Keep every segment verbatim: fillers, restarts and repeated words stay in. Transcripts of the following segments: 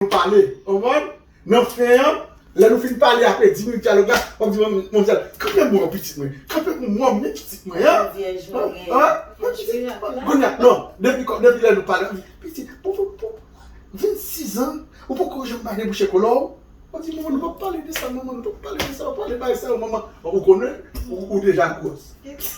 nou pale, w konprann? Nan fen an, lè nou fin pale apre dis minit dyalòg la, w ap di, "Manman, manzèl, kanpe pou mwen, pitit mwen. Kanpe pou mwen, men pitit mwen, an." Vyèj mwen gen. An? Men pitit, kounye a, non, depi kò, depi lè nou pale, w ap di, "Pitit, pou, pou, pou, vennsis an, ou poko janm pa debouche kolò w." W ap di, "Manman, nou p ap pale de sa, manman, nou p ap pale de sa, w ap pale bagay sa yo, manman." Ou konnen, ou, ou deja gwòs.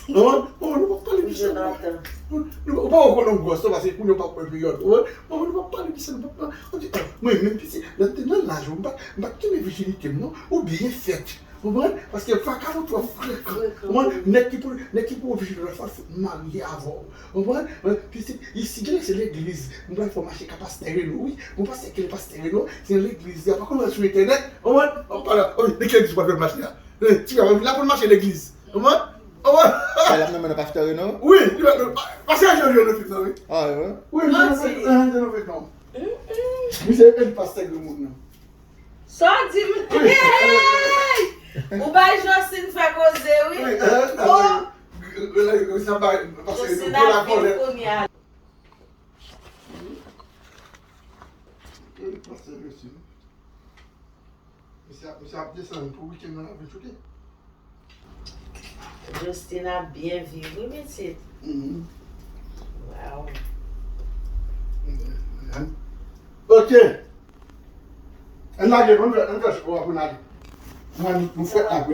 Manman, manman, nou p ap pale de sa, manman. Nou, nou, ou pa konnen w gwòs, non, paske kounye a w p ap wè peryòd. Ou wè? Manman, nou p ap pale de sa, nou p ap pale. Ou di, "Ah, mwen menm, pitit, lè m te nan laj ou, m pa, m pa t kenbe vijinite m, non. Ou byen fèt." Ou konprann? Paske vakabon twò frekan. Ou konprann? Nèg ki pou, nèg ki pou vijinite la, fò l fout marye avè w. Ou konprann? Mwen, pitit, isi, genlè se legliz. M pral fè w mache ka pastè Reno, wi. Bon, pastè, ki pastè Reno? Se legliz. Y a pa konn sou entènèt. Ou konprann? Ou pale, wi, de ki legliz w pral fè mache a? Eh, ti gason, l ap konn mache legliz. Ou konprann? Ou konprann? Sa l ap nonmen nan pastè Reno? Wi, li va nonmen. Pastè Reno, Reno, Reno, Reno. Ah, wi. Wi, Reno, Reno, Reno, Reno. Misye e pastè granmoun nan. Sa w di m? Hey! Ou bay Josine fè koze, wi. Wi, eh, oh! Sa bay, pastè Reno, Josine ap vin kounye a. Pastè Josine. Misye ap, misye ap desann pou wikenn nan, l ap vin choute. Justin ap byen viv, wi, pitit. Mhm. Wow. Mhm. Ok. Ann lage, ann fè, ann fè cho a pou n ale. Nou, nou fèt la.